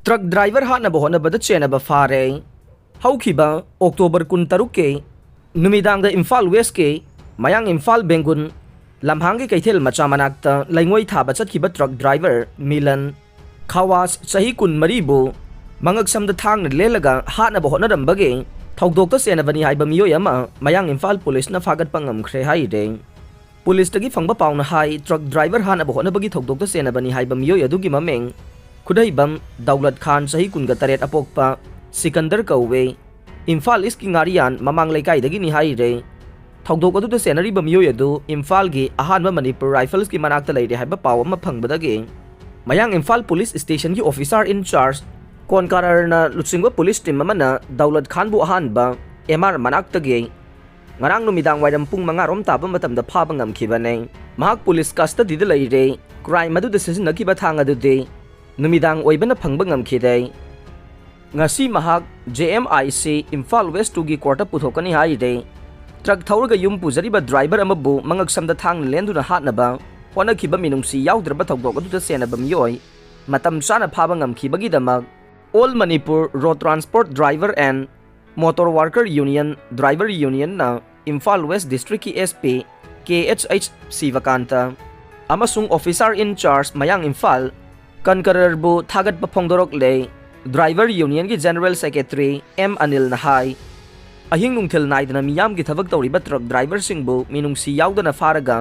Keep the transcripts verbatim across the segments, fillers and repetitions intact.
Truck driver ꯍꯥꯠꯅꯕ ꯍꯣꯠꯅꯕꯗ ꯆꯦꯟꯅꯕ ꯐꯥꯔꯦ꯫ ꯍꯧꯈꯤꯕ ꯑꯣꯛꯇꯣꯕꯔ ꯀꯨꯟꯇꯔꯨꯛꯀꯤ ꯅꯨꯃꯤꯗꯥꯡꯗ ꯏꯝꯐꯥꯜ ꯋꯦꯁꯀꯤ ꯃꯌꯥꯡ ꯏꯝꯐꯥꯜ ꯕꯦꯡꯒꯨꯟ ꯂꯝꯍꯥꯡꯒꯤ ꯀꯩꯊꯦꯜ ꯃꯆꯥ ꯃꯅꯥꯛꯇ ꯂꯩꯉꯣꯏ ꯊꯥꯕ ꯆꯠꯈꯤꯕ ꯇ꯭ꯔꯛ ꯗ꯭ꯔꯥꯏꯚꯔ ꯃꯤꯂꯟ ꯈꯋꯥꯁ, ꯆꯍꯤ ꯀꯨꯟꯃꯔꯤꯕꯨ ꯃꯉꯛꯁꯝꯗ ꯊꯥꯡꯅ ꯂꯦꯜꯂꯒ ꯍꯥꯠꯅꯕ ꯍꯣꯠꯅꯔꯝꯕꯒꯤ ꯊꯧꯗꯣꯛꯇ ꯆꯦꯟꯅꯕꯅꯤ ꯍꯥꯏꯕ ꯃꯤꯑꯣꯏ ꯑꯃ ꯃꯌꯥꯡ ꯏꯝꯐꯥꯜ ꯄꯨꯂꯤꯁꯅ ꯐꯥꯒꯠꯄ ꯉꯝꯈ꯭ꯔꯦ ꯍꯥꯏꯔꯦ꯫ ꯄꯨꯂꯤꯁꯇꯒꯤ ꯐꯪꯕ ꯄꯥꯎꯅ ꯍꯥꯏ, ꯇ꯭ꯔꯛ ꯗ꯭ꯔꯥꯏꯚꯔ ꯍꯥꯠꯅꯕ ꯍꯣꯠꯅꯕꯒꯤ ꯊꯧꯗꯣꯛꯇ ꯆꯦꯟꯅꯕꯅꯤ ꯍꯥꯏꯕ ꯃꯤꯑꯣꯏ ꯑꯗꯨꯒꯤ ꯃꯃꯤꯡ ꯈꯨꯗꯩꯕꯝ ꯗꯧꯂꯠ ꯈꯥꯟ, ꯆꯍꯤ ꯀꯨꯟꯒ ꯇꯔꯦꯠ ꯑꯄꯣꯛꯄ ꯁꯤꯀꯟꯗꯔ ꯀꯧꯋꯦ꯫ ꯏꯝꯐꯥꯜ ꯏꯁꯀꯤ ꯉꯥꯔꯤꯌꯥꯟ ꯃꯃꯥꯡ ꯂꯩꯀꯥꯏꯗꯒꯤꯅꯤ ꯍꯥꯏꯔꯦ꯫ ꯊꯧꯗꯣꯛ ꯑꯗꯨꯗ ꯆꯦꯟꯅꯔꯤꯕ ꯃꯤꯑꯣꯏ ꯑꯗꯨ ꯏꯝꯐꯥꯜꯒꯤ ꯑꯍꯥꯟꯕ ꯃꯅꯤꯄꯨꯔ ꯔꯥꯏꯐꯜꯁꯀꯤ ꯃꯅꯥꯛꯇ ꯂꯩꯔꯦ ꯍꯥꯏꯕ ꯄꯥꯎ ꯑꯃ ꯐꯪꯕꯗꯒꯤ ꯃꯌꯥꯡ ꯏꯝꯐꯥꯜ ꯄꯨꯂꯤꯁ ꯁ꯭ꯇꯦꯁꯟꯒꯤ ꯑꯣꯐꯤꯁꯥꯔ ꯏꯟ ꯆꯥꯔꯖ ꯀꯣꯟꯀꯥꯔꯔꯅ ꯂꯨꯆꯤꯡꯕ ꯄꯨꯂꯤꯁ ꯇꯤꯝ ꯑꯃꯅ ꯗꯧꯂꯠ ꯈꯥꯟꯕꯨ ꯑꯍꯥꯟꯕ ꯑꯦꯝ ꯑꯥꯔ ꯃꯅꯥꯛꯇꯒꯤ ꯉꯔꯥꯡ ꯅꯨꯃꯤꯗꯥꯡ ꯋꯥꯏꯔꯝ ꯄꯨꯡ ꯃꯉꯥ ꯔꯣꯝ ꯇꯥꯕ ꯃꯇꯝꯗ ꯐꯥꯕ ꯉꯝꯈꯤꯕꯅꯦ꯫ ꯃꯍꯥꯛ ꯄꯨꯂꯤꯁ ꯀꯁꯇꯗꯤꯗ ꯂꯩꯔꯦ꯫ ꯀ꯭ꯔꯥꯏꯝ ꯑꯗꯨꯗ ꯁꯤꯖꯤꯟꯅꯈꯤꯕ ꯊꯥꯡ ꯑꯗꯨꯗꯤ ꯅꯨꯃꯤꯗꯥꯡ ꯑꯣꯏꯕꯅ ꯐꯪꯕ ꯉꯝꯈꯤꯗꯦ꯫ ꯉꯁꯤ ꯃꯍꯥꯛ J M I C Imphal west ꯇꯨꯒꯤ ꯀꯣꯔꯠꯇ ꯄꯨꯊꯣꯛꯀꯅꯤ ꯍꯥꯏꯔꯦ꯫ ꯇ꯭ꯔꯛ ꯊꯧꯔꯒ ꯌꯨꯝ ꯄꯨꯖꯔꯤꯕ ꯗ꯭ꯔꯥꯏꯚꯔ ꯑꯃꯕꯨ ꯃꯉꯛꯁꯝꯗ ꯊꯥꯡꯅ ꯂꯦꯟꯗꯨꯅ ꯍꯥꯠꯅꯕ ꯍꯣꯠꯅꯈꯤꯕ ꯃꯤꯅꯨꯡꯁꯤ ꯌꯥꯎꯗ꯭ꯔꯕ ꯊꯧꯗꯣꯛ ꯑꯗꯨꯗ ꯆꯦꯟꯅꯕ ꯃꯤꯑꯣꯏ ꯃꯇꯝ ꯆꯥꯅ ꯐꯥꯕ ꯉꯝꯈꯤꯕꯒꯤꯗꯃꯛ All Manipur Road Transport Driver and Motor Worker Union, Driver Unionꯅ ꯏꯝꯐꯥꯜ ꯋꯦꯁ ꯗꯤꯁꯇ꯭ꯔꯤꯛꯀꯤ S P K H H ꯁꯤꯕꯀꯥꯟꯇ ꯑꯃꯁꯨꯡ ꯑꯣꯐꯤꯁꯥꯔ ꯏꯟ ꯆꯥꯔꯖ ꯃꯌꯥꯡ ꯏꯝꯐꯥꯜ ꯀꯟꯀꯔꯔꯕꯨ ꯊꯥꯒꯠꯄ ꯐꯣꯡꯗꯣꯔꯛꯂꯦ꯫ ꯗ꯭ꯔꯥꯏꯚꯔ ꯌꯨꯅꯤꯌꯟꯒꯤ ꯖꯦꯅꯔꯦꯜ ꯁꯦꯀ꯭ꯔꯦꯇꯔꯤ ꯑꯦꯝ ꯑꯅꯤꯜꯅ ꯍꯥꯏ, ꯑꯍꯤꯡ ꯅꯨꯡꯊꯤꯜ ꯅꯥꯏꯗꯅ ꯃꯤꯌꯥꯝꯒꯤ ꯊꯕꯛ ꯇꯧꯔꯤꯕ ꯇ꯭ꯔꯛ ꯗ꯭ꯔꯥꯏꯚꯔꯁꯤꯡꯕꯨ ꯃꯤꯅꯨꯡꯁꯤ ꯌꯥꯎꯗꯅ ꯐꯥꯔꯒ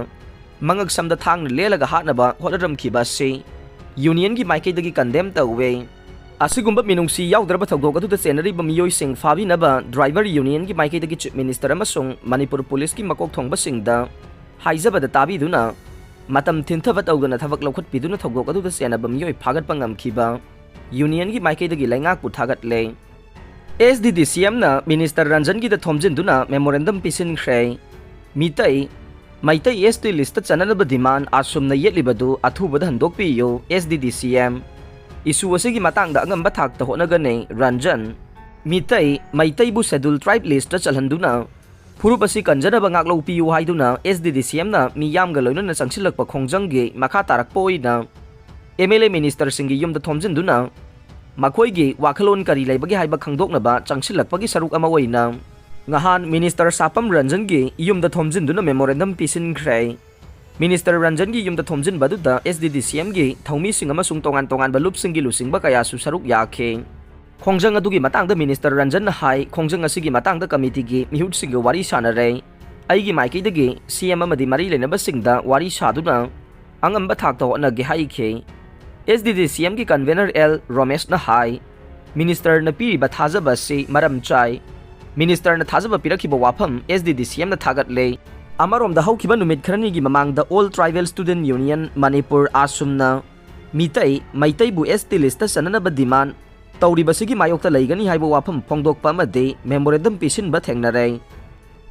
ꯃꯉꯛꯁꯝꯗ ꯊꯥꯡꯅ ꯂꯦꯜꯂꯒ ꯍꯥꯠꯅꯕ ꯍꯣꯠꯅꯔꯝꯈꯤꯕ ꯑꯁꯤ ꯌꯨꯅꯤꯌꯟꯒꯤ ꯃꯥꯏꯀꯩꯗꯒꯤ ꯀꯟꯗꯦꯝ ꯇꯧꯋꯦ꯫ ꯑꯁꯤꯒꯨꯝꯕ ꯃꯤꯅꯨꯡꯁꯤ ꯌꯥꯎꯗ꯭ꯔꯕ ꯊꯧꯗꯣꯛ ꯑꯗꯨꯗ ꯆꯦꯟꯅꯔꯤꯕ ꯃꯤꯑꯣꯏꯁꯤꯡ ꯐꯥꯕꯤꯅꯕ ꯗ꯭ꯔꯥꯏꯚꯔ ꯌꯨꯅꯤꯌꯟꯒꯤ ꯃꯥꯏꯀꯩꯗꯒꯤ ꯆꯤꯐ ꯃꯤꯅꯤꯁꯇꯔ ꯑꯃꯁꯨꯡ ꯃꯅꯤꯄꯨꯔ ꯄꯨꯂꯤꯁꯀꯤ ꯃꯀꯣꯛ ꯊꯣꯡꯕꯁꯤꯡꯗ ꯍꯥꯏꯖꯕꯗ ꯇꯥꯕꯤꯗꯨꯅ ꯃꯇꯝ ꯊꯤꯟꯊꯕ ꯇꯧꯗꯅ ꯊꯕꯛ ꯂꯧꯈꯠꯄꯤꯗꯨꯅ ꯊꯧꯗꯣꯛ ꯑꯗꯨꯗ ꯆꯦꯟꯅꯕ ꯃꯤꯑꯣꯏ ꯐꯥꯒꯠꯄ ꯉꯝꯈꯤꯕ ꯌꯨꯅꯤꯌꯟꯒꯤ ꯃꯥꯏꯀꯩꯗꯒꯤ ꯂꯩꯉꯥꯛꯄꯨ ꯊꯥꯒꯠꯂꯦ꯫ ꯑꯦꯁ ꯗꯤ ꯗꯤ ꯁꯤ ꯑꯦꯝꯅ ꯃꯤꯅꯤꯁꯇꯔ ꯔꯟꯖꯟꯒꯤꯗ ꯊꯣꯝꯖꯤꯟꯗꯨꯅ ꯃꯦꯃꯣꯔꯦꯟꯗꯝ ꯄꯤꯁꯤꯟꯈ꯭ꯔꯦ꯫ ꯃꯤꯇꯩ, ꯃꯩꯇꯩ ꯑꯦꯁ ꯇꯤ ꯂꯤꯁꯇ ꯆꯟꯅꯅꯕ ꯗꯤꯃꯥꯟ ꯑꯁꯨꯝꯅ ꯌꯦꯠꯂꯤꯕꯗꯨ ꯑꯊꯨꯕꯗ ꯍꯟꯗꯣꯛꯄꯤꯌꯨ, ꯑꯦꯁ ꯗꯤ ꯗꯤ ꯁꯤ ꯑꯦꯝ꯫ ꯏꯁꯨ ꯑꯁꯤꯒꯤ ꯃꯇꯥꯡꯗ ꯑꯉꯝꯕ ꯊꯥꯛꯇ ꯍꯣꯠꯅꯒꯅꯤ, ꯔꯟꯖꯟ꯫ ꯃꯤꯇꯩ, ꯃꯩꯇꯩꯕꯨ ꯁꯦꯗꯨꯜ ꯇ꯭ꯔꯥꯏꯕ ꯂꯤꯁꯇ ꯆꯜꯍꯟꯗꯨꯅ ꯐꯨꯔꯨꯞ ꯑꯁꯤ ꯀꯟꯖꯅꯕ ꯉꯥꯛꯂꯧꯄꯤꯌꯨ ꯍꯥꯏꯗꯨꯅ ꯑꯦꯁ ꯗꯤ ꯗꯤ ꯁꯤ ꯑꯦꯝꯅ ꯃꯤꯌꯥꯝꯒ ꯂꯣꯏꯅꯅ ꯆꯪꯁꯤꯜꯂꯛꯄ ꯈꯣꯡꯖꯪꯒꯤ ꯃꯈꯥ ꯇꯥꯔꯛꯄ ꯑꯣꯏꯅ ꯑꯦꯝ ꯑꯦꯜ ꯑꯦ ꯃꯤꯅꯤꯁꯇꯔꯁꯤꯡꯒꯤ ꯌꯨꯝꯗ ꯊꯣꯝꯖꯤꯟꯗꯨꯅ ꯃꯈꯣꯏꯒꯤ ꯋꯥꯈꯜꯂꯣꯟ ꯀꯔꯤ ꯂꯩꯕꯒꯦ ꯍꯥꯏꯕ ꯈꯪꯗꯣꯛꯅꯕ ꯆꯪꯁꯤꯜꯂꯛꯄꯒꯤ ꯁꯔꯨꯛ ꯑꯃ ꯑꯣꯏꯅ ꯉꯍꯥꯟ ꯃꯤꯅꯤꯁꯇꯔ ꯁꯥꯄꯝ ꯔꯟꯖꯟꯒꯤ ꯌꯨꯝꯗ ꯊꯣꯝꯖꯤꯟꯗꯨꯅ ꯃꯦꯃꯣꯔꯦꯟꯗꯝ ꯄꯤꯁꯤꯟꯈ꯭ꯔꯦ꯫ ꯃꯤꯅꯤꯁꯇꯔ ꯔꯟꯖꯟꯒꯤ ꯌꯨꯝꯗ ꯊꯣꯝꯖꯤꯟꯕ ꯑꯗꯨꯗ ꯑꯦꯁ ꯗꯤ ꯗꯤ ꯁꯤ ꯑꯦꯝꯒꯤ ꯊꯧꯃꯤꯁꯤꯡ ꯑꯃꯁꯨꯡ ꯇꯣꯉꯥꯟ ꯇꯣꯉꯥꯟꯕ ꯂꯨꯞꯁꯤꯡꯒꯤ ꯂꯨꯆꯤꯡꯕ ꯀꯌꯥꯁꯨ ꯁꯔꯨꯛ ꯌꯥꯈꯤ꯫ ꯈꯣꯡꯖꯪ ꯑꯗꯨꯒꯤ ꯃꯇꯥꯡꯗ ꯃꯤꯅꯤꯁꯇꯔ ꯔꯟꯖꯟꯅ ꯍꯥꯏ, ꯈꯣꯡꯖꯪ ꯑꯁꯤꯒꯤ ꯃꯇꯥꯡꯗ ꯀꯃꯤꯇꯤꯒꯤ ꯃꯤꯍꯨꯠꯁꯤꯡꯒ ꯋꯥꯔꯤ ꯁꯥꯟꯅꯔꯦ꯫ ꯑꯩꯒꯤ ꯃꯥꯏꯀꯩꯗꯒꯤ ꯁꯤ ꯑꯦꯝ ꯑꯃꯗꯤ ꯃꯔꯤ ꯂꯩꯅꯕꯁꯤꯡꯗ ꯋꯥꯔꯤ ꯁꯥꯗꯨꯅ ꯑꯉꯝꯕ ꯊꯥꯛꯇ ꯍꯣꯠꯅꯒꯦ ꯍꯥꯏꯈꯤ꯫ ꯑꯦꯁ ꯗꯤ ꯗꯤ ꯁꯤ ꯑꯦꯝꯒꯤ ꯀꯟꯚꯦꯅꯔ ꯑꯦꯜ ꯔꯣꯃꯦꯁꯅ ꯍꯥꯏ, ꯃꯤꯅꯤꯁꯇꯔꯅ ꯄꯤꯔꯤꯕ ꯊꯥꯖꯕ ꯑꯁꯤ ꯃꯔꯝ ꯆꯥꯏ꯫ ꯃꯤꯅꯤꯁꯇꯔꯅ ꯊꯥꯖꯕ ꯄꯤꯔꯛꯈꯤꯕ ꯋꯥꯐꯝ ꯑꯦꯁ ꯗꯤ ꯗꯤ ꯁꯤ ꯑꯦꯝꯅ ꯊꯥꯒꯠꯂꯦ꯫ ꯑꯃꯔꯣꯝꯗ ꯍꯧꯈꯤꯕ ꯅꯨꯃꯤꯠ ꯈꯔꯅꯤꯒꯤ ꯃꯃꯥꯡꯗ all tribal student union Manipur ꯑꯥꯁꯨꯝꯅ ꯃꯤꯇꯩ, ꯃꯩꯇꯩꯕꯨ ꯑꯦꯁ ꯇꯤ ꯂꯤꯁꯇ ꯆꯟꯅꯅꯕ ꯗꯤꯃꯥꯟ ꯇꯧꯔꯤꯕꯁꯤꯒꯤ ꯃꯥꯌꯣꯛꯇ ꯂꯩꯒꯅꯤ ꯍꯥꯏꯕ ꯋꯥꯐꯝ ꯐꯣꯡꯗꯣꯛꯄ ꯑꯃꯗꯤ ꯃꯦꯃꯣꯔꯦꯟꯗꯝ ꯄꯤꯁꯤꯟꯕ ꯊꯦꯡꯅꯔꯦ꯫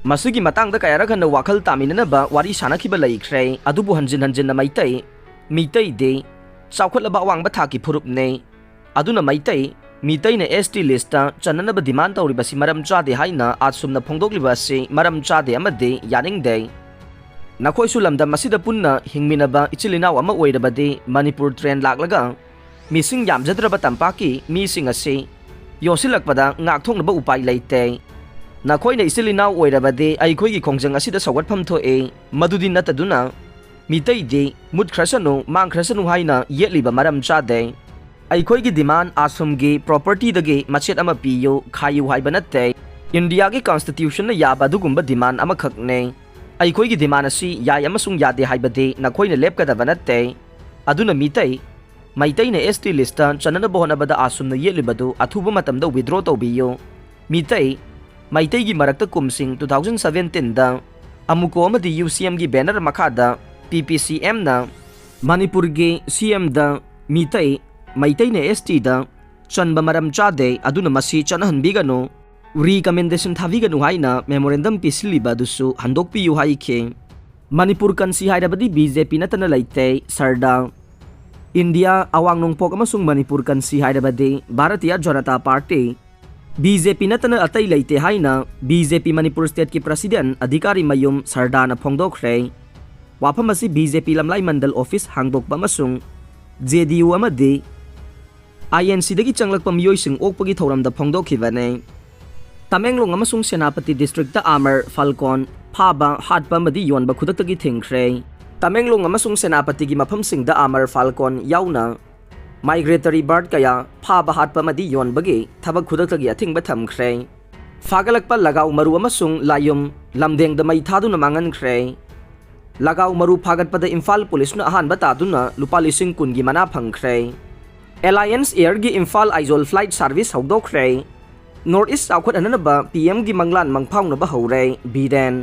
ꯃꯁꯤꯒꯤ ꯃꯇꯥꯡꯗ ꯀꯌꯥꯔꯛ ꯍꯟꯅ ꯋꯥꯈꯜ ꯇꯥꯃꯤꯟꯅꯅꯕ ꯋꯥꯔꯤ ꯁꯥꯅꯈꯤꯕ ꯂꯩꯈ꯭ꯔꯦ, ꯑꯗꯨꯕꯨ ꯍꯟꯖꯤꯟ ꯍꯟꯖꯤꯟꯅ ꯃꯩꯇꯩ, ꯃꯤꯇꯩꯗꯤ ꯆꯥꯎꯈꯠꯂꯕ ꯑꯋꯥꯡꯕ ꯊꯥꯛꯀꯤ ꯐꯨꯔꯨꯞꯅꯤ, ꯑꯗꯨꯅ ꯃꯩꯇꯩ, ꯃꯤꯇꯩꯅ ꯑꯦꯁ ꯇꯤ ꯂꯤꯁꯇ ꯆꯟꯅꯅꯕ ꯗꯤꯃꯥꯟ ꯇꯧꯔꯤꯕꯁꯤ ꯃꯔꯝ ꯆꯥꯗꯦ ꯍꯥꯏꯅ ꯑꯥꯁꯨꯝꯅ ꯐꯣꯡꯗꯣꯛꯂꯤꯕ ꯑꯁꯤ ꯃꯔꯝ ꯆꯥꯗꯦ ꯑꯃꯗꯤ ꯌꯥꯅꯤꯡꯗꯦ꯫ ꯅꯈꯣꯏꯁꯨ ꯂꯝꯗꯝ ꯑꯁꯤꯗ ꯄꯨꯟꯅ ꯍꯤꯡꯃꯤꯟꯅꯕ ꯏꯆꯤꯜ ꯏꯅꯥꯎ ꯑꯃ ꯑꯣꯏꯔꯕꯗꯤ ꯃꯅꯤꯄꯨꯔ ꯇ꯭ꯔꯦꯟ ꯂꯥꯛꯂꯒ ꯃꯤꯁꯤꯡ ꯌꯥꯝꯖꯗ꯭ꯔꯕ ꯇꯝꯄꯥꯛꯀꯤ ꯃꯤꯁꯤꯡ ꯑꯁꯤ ꯌꯣꯛꯁꯤꯜꯂꯛꯄꯗ ꯉꯥꯛꯊꯣꯛꯅꯕ ꯎꯄꯥꯏ ꯂꯩꯇꯦ꯫ ꯅꯈꯣꯏꯅ ꯏꯆꯤꯜ ꯏꯅꯥꯎ ꯑꯣꯏꯔꯕꯗꯤ ꯑꯩꯈꯣꯏꯒꯤ ꯈꯣꯡꯖꯪ ꯑꯁꯤꯗ ꯁꯧꯒꯠꯐꯝ ꯊꯣꯛꯏ꯫ ꯃꯗꯨꯗꯤ ꯅꯠꯇꯗꯨꯅ ꯃꯤꯇꯩꯗꯤ ꯃꯨꯠꯈ꯭ꯔꯁꯅꯨ, ꯃꯥꯡꯈ꯭ꯔꯁꯅꯨ ꯍꯥꯏꯅ ꯌꯦꯠꯂꯤꯕ ꯃꯔꯝ ꯆꯥꯗꯦ꯫ ꯑꯩꯈꯣꯏꯒꯤ ꯗꯤꯃꯥꯟ ꯑꯥꯁꯨꯝꯒꯤ ꯄ꯭ꯔꯣꯄꯔꯇꯤꯗꯒꯤ ꯃꯆꯦꯠ ꯑꯃ ꯄꯤꯌꯨ, ꯈꯥꯏꯌꯨ ꯍꯥꯏꯕ ꯅꯠꯇꯦ꯫ ꯏꯟꯗꯤꯌꯥꯒꯤ ꯀꯟꯁꯇꯤꯇ꯭ꯌꯨꯁꯟꯅ ꯌꯥꯕ ꯑꯗꯨꯒꯨꯝꯕ ꯗꯤꯃꯥꯟ ꯑꯃꯈꯛꯅꯦ꯫ ꯑꯩꯈꯣꯏꯒꯤ ꯗꯤꯃꯥꯟ ꯑꯁꯤ ꯌꯥꯏ ꯑꯃꯁꯨꯡ ꯌꯥꯗꯦ ꯍꯥꯏꯕꯗꯤ ꯅꯈꯣꯏꯅ ꯂꯦꯞꯀꯗꯕ ꯅꯠꯇꯦ꯫ ꯑꯗꯨꯅ ꯃꯤꯇꯩ, ꯃꯩꯇꯩꯅ ꯑꯦꯁ ꯇꯤ ꯂꯤꯁꯇ ꯆꯟꯅꯅꯕ ꯍꯣꯠꯅꯕꯗ ꯑꯥꯁꯨꯝꯅ ꯌꯦꯠꯂꯤꯕꯗꯨ ꯑꯊꯨꯕ ꯃꯇꯝꯗ ꯋꯤꯗ꯭ꯔꯣ ꯇꯧꯕꯤꯌꯨ꯫ ꯃꯤꯇꯩ, ꯃꯩꯇꯩꯒꯤ ꯃꯔꯛꯇ ꯀꯨꯝꯁꯤꯡ ꯇꯨ ꯊꯥꯎꯖꯟ ꯁꯚꯦꯟꯇꯤꯟꯗ ꯑꯃꯨꯀꯣ ꯑꯃꯗꯤ ꯌꯨ ꯁꯤ ꯑꯦꯝꯒꯤ ꯕꯦꯅꯔ ꯃꯈꯥꯗ ꯄꯤ ꯄꯤ ꯁꯤ ꯑꯦꯝꯅ ꯃꯅꯤꯄꯨꯔꯒꯤ ꯁꯤ ꯑꯦꯝꯗ ꯃꯤꯇꯩ, ꯃꯩꯇꯩꯅ ꯑꯦꯁ ꯇꯤꯗ ꯆꯟꯕ ꯃꯔꯝ ꯆꯥꯗꯦ, ꯑꯗꯨꯅ ꯃꯁꯤ ꯆꯠꯅꯍꯟꯕꯤꯒꯅꯨ, ꯔꯤꯀꯃꯦꯟꯗꯦꯁꯟ ꯊꯥꯕꯤꯒꯅꯨ ꯍꯥꯏꯅ ꯃꯦꯃꯣꯔꯦꯟꯗꯝ ꯄꯤꯁꯤꯜꯂꯤꯕ ꯑꯗꯨꯁꯨ ꯍꯟꯗꯣꯛꯄꯤꯌꯨ ꯍꯥꯏꯈꯤ꯫ ꯃꯅꯤꯄꯨꯔ ꯀꯟꯁꯤ ꯍꯥꯏꯔꯕꯗꯤ ꯕꯤ ꯖꯦ ꯄꯤ ꯅꯠꯇꯅ ꯂꯩꯇꯦ, ꯁꯔꯗꯥ꯫ ꯏꯟꯗꯤꯌꯥ, ꯑꯋꯥꯡ ꯅꯣꯡꯄꯣꯛ ꯑꯃꯁꯨꯡ ꯃꯅꯤꯄꯨꯔ ꯀꯟꯁꯤ ꯍꯥꯏꯔꯕꯗꯤ Bharatiya Janata party, B J ꯄꯤ ꯅꯠꯇꯅ ꯑꯇꯩ ꯂꯩꯇꯦ ꯍꯥꯏꯅ ꯕꯤ ꯖꯦ ꯄꯤ ꯃꯅꯤꯄꯨꯔ ꯁ꯭ꯇꯦꯠꯀꯤ ꯄ꯭ꯔꯁꯤꯗꯦꯟꯠ ꯑꯙꯤꯀꯥꯔꯤ ꯃꯌꯨꯝ ꯁꯔꯗꯥꯅ ꯐꯣꯡꯗꯣꯛꯈ꯭ꯔꯦ꯫ ꯋꯥꯐꯝ ꯑꯁꯤ ꯕꯤ ꯖꯦ ꯄꯤ ꯂꯝꯂꯥꯏ ꯃꯟꯗꯜ ꯑꯣꯐꯤꯁ ꯍꯥꯡꯗꯣꯛꯄ ꯑꯃꯁꯨꯡ ꯖꯦ ꯗꯤ ꯌꯨ ꯑꯃꯗꯤ ꯑꯥꯏ ꯑꯦꯟ ꯁꯤꯗꯒꯤ ꯆꯪꯂꯛꯄ ꯃꯤꯑꯣꯏꯁꯤꯡ ꯑꯣꯛꯄꯒꯤ ꯊꯧꯔꯝꯗ ꯐꯣꯡꯗꯣꯛꯈꯤꯕꯅꯤ꯫ ꯇꯃꯦꯡꯂꯣꯡ ꯑꯃꯁꯨꯡ ꯁꯦꯅꯥꯄꯇꯤ ꯗꯤꯁꯇ꯭ꯔꯤꯛꯇ ꯑꯥꯃꯔ ꯐꯥꯜꯀꯣꯟ ꯐꯥꯕ, ꯍꯥꯠꯄ ꯑꯃꯗꯤ ꯌꯣꯟꯕ ꯈꯨꯗꯛꯇꯒꯤ ꯊꯤꯡꯈ꯭ꯔꯦ꯫ ꯇꯃꯦꯡꯂꯣꯡ ꯑꯃꯁꯨꯡ ꯁꯦꯅꯥꯄꯇꯤꯒꯤ ꯃꯐꯝꯁꯤꯡꯗ ꯑꯥꯃꯔ ꯐꯥꯜꯀꯣꯟ ꯌꯥꯎꯅ ꯃꯥꯏꯒ꯭ꯔꯦꯇꯔꯤ ꯕꯥꯔꯗ ꯀꯌꯥ ꯐꯥꯕ, ꯍꯥꯠꯄ ꯑꯃꯗꯤ ꯌꯣꯟꯕꯒꯤ ꯊꯕꯛ ꯈꯨꯗꯛꯇꯒꯤ ꯑꯊꯤꯡꯕ ꯊꯝꯈ꯭ꯔꯦ꯫ ꯐꯥꯒꯠꯂꯛꯄ ꯂꯒꯥꯎ ꯃꯔꯨ ꯑꯃꯁꯨꯡ ꯂꯥꯌꯨꯝ ꯂꯝꯗꯦꯡꯗ ꯃꯩ ꯊꯥꯗꯨꯅ ꯃꯥꯡꯍꯟꯈ꯭ꯔꯦ꯫ ꯂꯒꯥꯎ ꯃꯔꯨ ꯐꯥꯒꯠꯄꯗ ꯏꯝꯐꯥꯜ ꯄꯨꯂꯤꯁꯅ ꯑꯍꯥꯟꯕ ꯇꯥꯗꯨꯅ ꯂꯨꯄꯥ ꯂꯤꯁꯤꯡ ꯀꯨꯟꯒꯤ ꯃꯅꯥ ꯐꯪꯈ꯭ꯔꯦ꯫ ꯑꯦꯂꯥꯌꯟꯁ ꯑꯦꯌꯔꯒꯤ ꯏꯝꯐꯥꯜ ꯑꯥꯏꯖꯣꯜ ꯐ꯭ꯂꯥꯏꯠ ꯁꯥꯔꯚꯤꯁ ꯍꯧꯗꯣꯛꯈ꯭ꯔꯦ꯫ ꯅꯣꯔꯠ ꯏꯁ ꯆꯥꯎꯈꯠꯍꯟꯅꯕ ꯄꯤ ꯑꯦꯝꯒꯤ ꯃꯪꯂꯥꯟ ꯃꯪꯐꯥꯎꯅꯕ ꯍꯧꯔꯦ, ꯕꯤꯔꯦꯟ꯫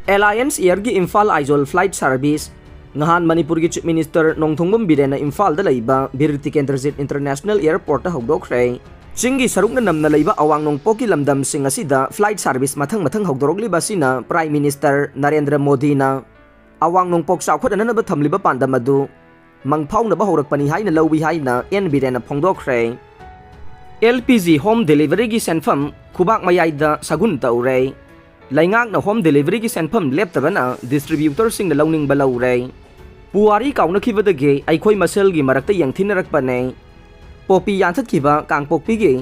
ꯑꯦꯂꯥꯌꯟꯁ ꯑꯦꯌꯔꯒꯤ ꯏꯝꯐꯥꯜ ꯑꯥꯏꯖꯣꯜ ꯐ꯭ꯂꯥꯏꯠ ꯁꯥꯔꯚꯤꯁ ꯉꯍꯥꯟ ꯃꯅꯤꯄꯨꯔꯒꯤ ꯆꯤꯐ ꯃꯤꯅꯤꯁꯇꯔ ꯅꯣꯡꯊꯣꯝꯕꯝ ꯕꯤꯔꯦꯟꯅ ꯏꯝꯐꯥꯜꯗ ꯂꯩꯕ ꯕꯤꯔ ꯇꯤꯀꯦꯟꯗ꯭ꯔꯖꯤꯠ ꯏꯟꯇꯔꯅꯦꯁꯅꯦꯜ ꯑꯦꯌꯔꯄꯣꯔꯠꯇ ꯍꯧꯗꯣꯛꯈ꯭ꯔꯦ꯫ ꯆꯤꯡꯒꯤ ꯁꯔꯨꯛꯅ ꯅꯝꯅ ꯂꯩꯕ ꯑꯋꯥꯡ ꯅꯣꯡꯄꯣꯛꯀꯤ ꯂꯝꯗꯝꯁꯤꯡ ꯑꯁꯤꯗ ꯐ꯭ꯂꯥꯏꯠ ꯁꯥꯔꯚꯤꯁ ꯃꯊꯪ ꯃꯊꯪ ꯍꯧꯗꯣꯔꯛꯂꯤꯕ ꯑꯁꯤꯅ ꯄ꯭ꯔꯥꯏꯝ ꯃꯤꯅꯤꯁꯇꯔ ꯅꯔꯦꯟꯗ꯭ꯔ ꯃꯣꯗꯤꯅ ꯑꯋꯥꯡ ꯅꯣꯡꯄꯣꯛ ꯆꯥꯎꯈꯠꯍꯟꯅꯕ ꯊꯝꯂꯤꯕ ꯄꯥꯟꯗꯝ ꯑꯗꯨ ꯃꯪꯐꯥꯎꯅꯕ ꯍꯧꯔꯛꯄꯅꯤ ꯍꯥꯏꯅ ꯂꯧꯏ ꯍꯥꯏꯅ ꯑꯦꯟ ꯕꯤꯔꯦꯟꯅ ꯐꯣꯡꯗꯣꯛꯈ꯭ꯔꯦ꯫ ꯑꯦꯜ ꯄꯤ ꯖꯤ ꯍꯣꯝ ꯗꯦꯂꯤꯚꯔꯤꯒꯤ ꯁꯦꯟꯐꯝ ꯈꯨꯕꯥꯛ ꯃꯌꯥꯏꯗ ꯁꯒꯨꯟ ꯇꯧꯔꯦ꯫ ꯂꯩꯉꯥꯛꯅ ꯍꯣꯝ ꯗꯦꯂꯤꯚꯔꯤꯒꯤ ꯁꯦꯟꯐꯝ ꯂꯦꯞꯇꯕꯅ ꯗꯤꯁꯇ꯭ꯔꯤꯕ꯭ꯌꯨꯇꯔꯁꯤꯡꯅ ꯂꯧꯅꯤꯡꯕ ꯂꯧꯔꯦ꯫ ꯄꯨꯋꯥꯔꯤ ꯀꯥꯎꯅꯈꯤꯕꯗꯒꯤ ꯑꯩꯈꯣꯏ ꯃꯁꯦꯜꯒꯤ ꯃꯔꯛꯇ ꯌꯦꯡꯊꯤꯅꯔꯛꯄꯅꯦ꯫ ꯄꯣꯄꯤ ꯌꯥꯟꯊꯠꯈꯤꯕ ꯀꯥꯡꯄꯣꯛꯄꯤꯒꯤ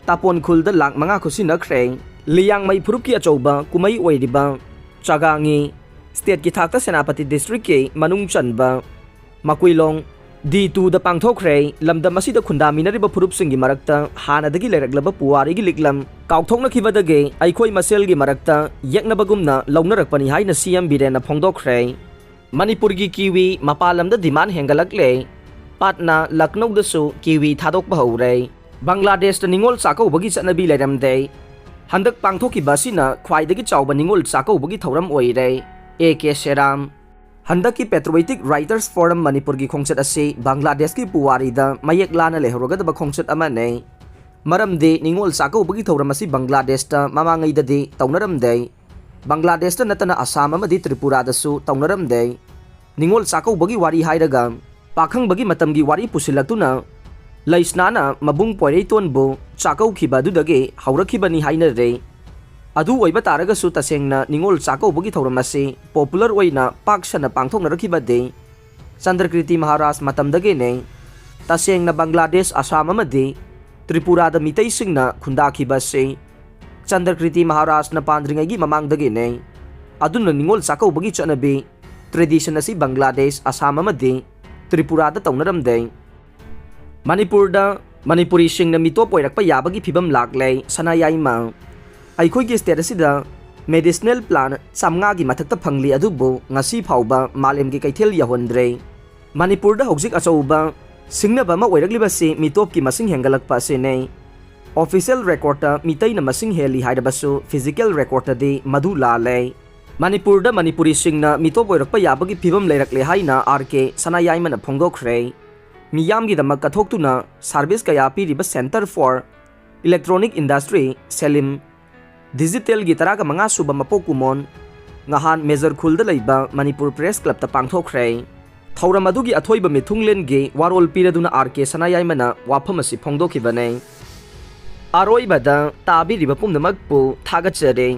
ꯇꯥꯄꯣꯟ ꯈꯨꯜꯗ ꯂꯥꯛ ꯃꯉꯥ ꯈꯨꯠꯁꯤꯟꯅꯈ꯭ꯔꯦ꯫ ꯂꯤꯌꯥꯡꯃꯩ ꯐꯨꯔꯨꯞꯀꯤ ꯑꯆꯧꯕ ꯀꯨꯝꯍꯩ ꯑꯣꯏꯔꯤꯕ ꯆꯥꯒꯥꯡꯉꯤ ꯁ꯭ꯇꯦꯠꯀꯤ ꯊꯥꯛꯇ ꯁꯦꯅꯥꯄꯇꯤ ꯗꯤꯁꯇ꯭ꯔꯤꯛꯀꯤ ꯃꯅꯨꯡ ꯆꯟꯕ ꯃꯀꯨꯏꯂꯣꯡ ꯗꯤ ꯇꯨꯗ ꯄꯥꯡꯊꯣꯛꯈ꯭ꯔꯦ꯫ ꯂꯝꯗꯝ ꯑꯁꯤꯗ ꯈꯨꯟꯗꯥꯃꯤꯟꯅꯔꯤꯕ ꯐꯨꯔꯨꯞꯁꯤꯡꯒꯤ ꯃꯔꯛꯇ ꯍꯥꯟꯅꯗꯒꯤ ꯂꯩꯔꯛꯂꯕ ꯄꯨꯋꯥꯔꯤꯒꯤ ꯂꯤꯛꯂꯝ ꯀꯥꯎꯊꯣꯛꯅꯈꯤꯕꯗꯒꯤ ꯑꯩꯈꯣꯏ ꯃꯁꯦꯜꯒꯤ ꯃꯔꯛꯇ ꯌꯦꯛꯅꯕꯒꯨꯝꯅ ꯂꯧꯅꯔꯛꯄꯅꯤ ꯍꯥꯏꯅ ꯁꯤ ꯑꯦꯝ ꯕꯤꯔꯦꯟꯅ ꯐꯣꯡꯗꯣꯛꯈ꯭ꯔꯦ꯫ ꯃꯅꯤꯄꯨꯔꯒꯤ ꯀꯤꯋꯤ ꯃꯄꯥꯟ ꯂꯝꯗ ꯗꯤꯃꯥꯟ ꯍꯦꯟꯒꯠꯂꯛꯂꯦ꯫ ꯄꯥꯠꯅꯥ, ꯂꯛꯅꯧꯗꯁꯨ ꯀꯤꯋꯤ ꯊꯥꯗꯣꯛꯄ ꯍꯧꯔꯦ꯫ ꯕꯪꯒ꯭ꯂꯥꯗꯦꯁꯇ ꯅꯤꯉꯣꯜ ꯆꯥꯛꯀꯧꯕꯒꯤ ꯆꯠꯅꯕꯤ ꯂꯩꯔꯝꯗꯦ꯫ ꯍꯟꯗꯛ ꯄꯥꯡꯊꯣꯛꯈꯤꯕ ꯑꯁꯤꯅ ꯈ꯭ꯋꯥꯏꯗꯒꯤ ꯆꯥꯎꯕ ꯅꯤꯉꯣꯜ ꯆꯥꯛꯀꯧꯕꯒꯤ ꯊꯧꯔꯝ ꯑꯣꯏꯔꯦ꯫ A K ꯁꯦꯔꯥꯝ꯫ ꯍꯟꯗꯛꯀꯤ Patriotic Writers Forum ꯃꯅꯤꯄꯨꯔꯒꯤ ꯈꯣꯡꯆꯠ ꯑꯁꯤ ꯕꯪꯒ꯭ꯂꯥꯗꯦꯁꯀꯤ ꯄꯨꯋꯥꯔꯤꯗ ꯃꯌꯦꯛ ꯂꯥꯅ ꯂꯩꯍꯧꯔꯒꯗꯕ ꯈꯣꯡꯆꯠ ꯑꯃꯅꯤ꯫ ꯃꯔꯝꯗꯤ ꯅꯤꯉꯣꯜ ꯆꯥꯛꯀꯧꯕꯒꯤ ꯊꯧꯔꯝ ꯑꯁꯤ ꯕꯪꯒ꯭ꯂꯥꯗꯦꯁꯇ ꯃꯃꯥꯡꯉꯩꯗꯗꯤ ꯇꯧꯅꯔꯝꯗꯦ꯫ ꯕꯪꯒ꯭ꯂꯥꯗꯦꯁꯇ ꯅꯠꯇꯅ ꯑꯁꯥꯝ ꯑꯃꯗꯤ ꯇ꯭ꯔꯤꯄꯨꯔꯥꯗꯁꯨ ꯇꯧꯅꯔꯝꯗꯦ꯫ ꯅꯤꯉꯣꯜ ꯆꯥꯛꯀꯧꯕꯒꯤ ꯋꯥꯔꯤ ꯍꯥꯏꯔꯒ ꯄꯥꯈꯪꯕꯒꯤ ꯃꯇꯝꯒꯤ ꯋꯥꯔꯤ ꯄꯨꯁꯤꯜꯂꯛꯇꯨꯅ ꯂꯩꯁꯅꯥꯅ ꯃꯕꯨꯡ ꯄꯣꯏꯔꯩꯇꯣꯟꯕꯨ ꯆꯥꯛꯀꯧꯈꯤꯕ ꯑꯗꯨꯗꯒꯤ ꯍꯧꯔꯛꯈꯤꯕꯅꯤ ꯍꯥꯏꯅꯔꯦ꯫ ꯑꯗꯨ ꯑꯣꯏꯕ ꯇꯥꯔꯒꯁꯨ ꯇꯁꯦꯡꯅ ꯅꯤꯉꯣꯜ ꯆꯥꯛꯀꯧꯕꯒꯤ ꯊꯧꯔꯝ ꯑꯁꯤ ꯄꯣꯄꯨꯂꯔ ꯑꯣꯏꯅ ꯄꯥꯛ ꯁꯟꯅ ꯄꯥꯡꯊꯣꯛꯅꯔꯛꯈꯤꯕꯗꯤ ꯆꯟꯗ꯭ꯔꯀ꯭ꯔꯤꯇꯤ ꯃꯍꯥꯔꯥꯖ ꯃꯇꯝꯗꯒꯤꯅꯤ꯫ ꯇꯁꯦꯡꯅ ꯕꯪꯒ꯭ꯂꯥꯗꯦꯁ, ꯑꯁꯥꯝ ꯑꯃꯗꯤ ꯇ꯭ꯔꯤꯄꯨꯔꯥꯗ ꯃꯤꯇꯩꯁꯤꯡꯅ ꯈꯨꯟꯗꯥꯈꯤꯕ ꯑꯁꯤ ꯆꯟꯗ꯭ꯔꯀ꯭ꯔꯤꯇꯤ ꯃꯍꯥꯔꯥꯖꯅ ꯄꯥꯟꯗ꯭ꯔꯤꯉꯩꯒꯤ ꯃꯃꯥꯡꯗꯒꯤꯅꯤ꯫ ꯑꯗꯨꯅ ꯅꯤꯉꯣꯜ ꯆꯥꯛꯀꯧꯕꯒꯤ ꯆꯠꯅꯕꯤ, tradition, ꯑꯁꯤ ꯕꯪꯒ꯭ꯂꯥꯗꯦꯁ, ꯑꯁꯥꯝ ꯑꯃꯗꯤ ꯇ꯭ꯔꯤꯄꯨꯔꯥꯗ ꯇꯧꯅꯔꯝꯗꯦ꯫ ꯃꯅꯤꯄꯨꯔꯗ ꯃꯅꯤꯄꯨꯔꯤꯁꯤꯡꯅ ꯃꯤꯇꯣꯞ ꯑꯣꯏꯔꯛꯄ ꯌꯥꯕꯒꯤ ꯐꯤꯕꯝ ꯂꯥꯛꯂꯦ꯫ ꯁꯅꯥꯌꯥꯏꯃ, ꯑꯩꯈꯣꯏꯒꯤ state ꯑꯁꯤꯗ medicinal plant ꯆꯥꯝꯃꯉꯥꯒꯤ ꯃꯊꯛꯇ ꯐꯪꯂꯤ, ꯑꯗꯨꯕꯨ ꯉꯁꯤ ꯐꯥꯎꯕ ꯃꯥꯂꯦꯝꯒꯤ ꯀꯩꯊꯦꯜ ꯌꯧꯍꯟꯗ꯭ꯔꯦ꯫ ꯃꯅꯤꯄꯨꯔꯗ ꯍꯧꯖꯤꯛ ꯑꯆꯧꯕ ꯁꯤꯡꯅꯕ ꯑꯃ ꯑꯣꯏꯔꯛꯂꯤꯕꯁꯤ ꯃꯤꯇꯣꯞꯀꯤ ꯃꯁꯤꯡ ꯍꯦꯟꯒꯠꯂꯛꯄ ꯑꯁꯤꯅꯤ꯫ Official recordꯇ ꯃꯤꯇꯩꯅ ꯃꯁꯤꯡ ꯍꯦꯜꯂꯤ ꯍꯥꯏꯔꯕꯁꯨ physical recordꯇꯗꯤ ꯃꯗꯨ ꯂꯥꯜꯂꯦ꯫ ꯃꯅꯤꯄꯨꯔꯗ ꯃꯅꯤꯄꯨꯔꯤꯁꯤꯡꯅ ꯃꯤꯇꯣꯞ ꯑꯣꯏꯔꯛꯄ ꯌꯥꯕꯒꯤ ꯐꯤꯕꯝ ꯂꯩꯔꯛꯂꯦ ꯍꯥꯏꯅ ꯑꯥꯔ ꯀꯦ ꯁꯅꯥꯌꯥꯏꯃꯅ ꯐꯣꯡꯗꯣꯛꯈ꯭ꯔꯦ꯫ ꯃꯤꯌꯥꯝꯒꯤꯗꯃꯛ ꯀꯠꯊꯣꯛꯇꯨꯅ service ꯀꯌꯥ ꯄꯤꯔꯤꯕ Centre for Electronic Industry, ꯁꯦꯂꯤꯝ, Digitalꯒꯤ ꯇꯔꯥꯒ ꯃꯉꯥ ꯁꯨꯕ ꯃꯄꯣꯛ ꯀꯨꯝꯑꯣꯟ ꯉꯍꯥꯟ ꯃꯦꯖꯔ ꯈꯨꯜꯗ ꯂꯩꯕ ꯃꯅꯤꯄꯨꯔ Press Clubꯇ ꯄꯥꯡꯊꯣꯛꯈ꯭ꯔꯦ꯫ ꯊꯧꯔꯝ ꯑꯗꯨꯒꯤ ꯑꯊꯣꯏꯕ ꯃꯤꯊꯨꯡꯂꯦꯟꯒꯤ ꯋꯥꯔꯣꯜ ꯄꯤꯔꯗꯨꯅ ꯑꯥꯔ ꯀꯦ ꯁꯅꯥꯌꯥꯏꯃꯅ ꯋꯥꯐꯝ ꯑꯁꯤ ꯐꯣꯡꯗꯣꯛꯈꯤꯕꯅꯦ꯫ ꯑꯔꯣꯏꯕꯗ ꯇꯥꯕꯤꯔꯤꯕ ꯄꯨꯝꯅꯃꯛꯄꯨ ꯊꯥꯒꯠꯆꯔꯤ꯫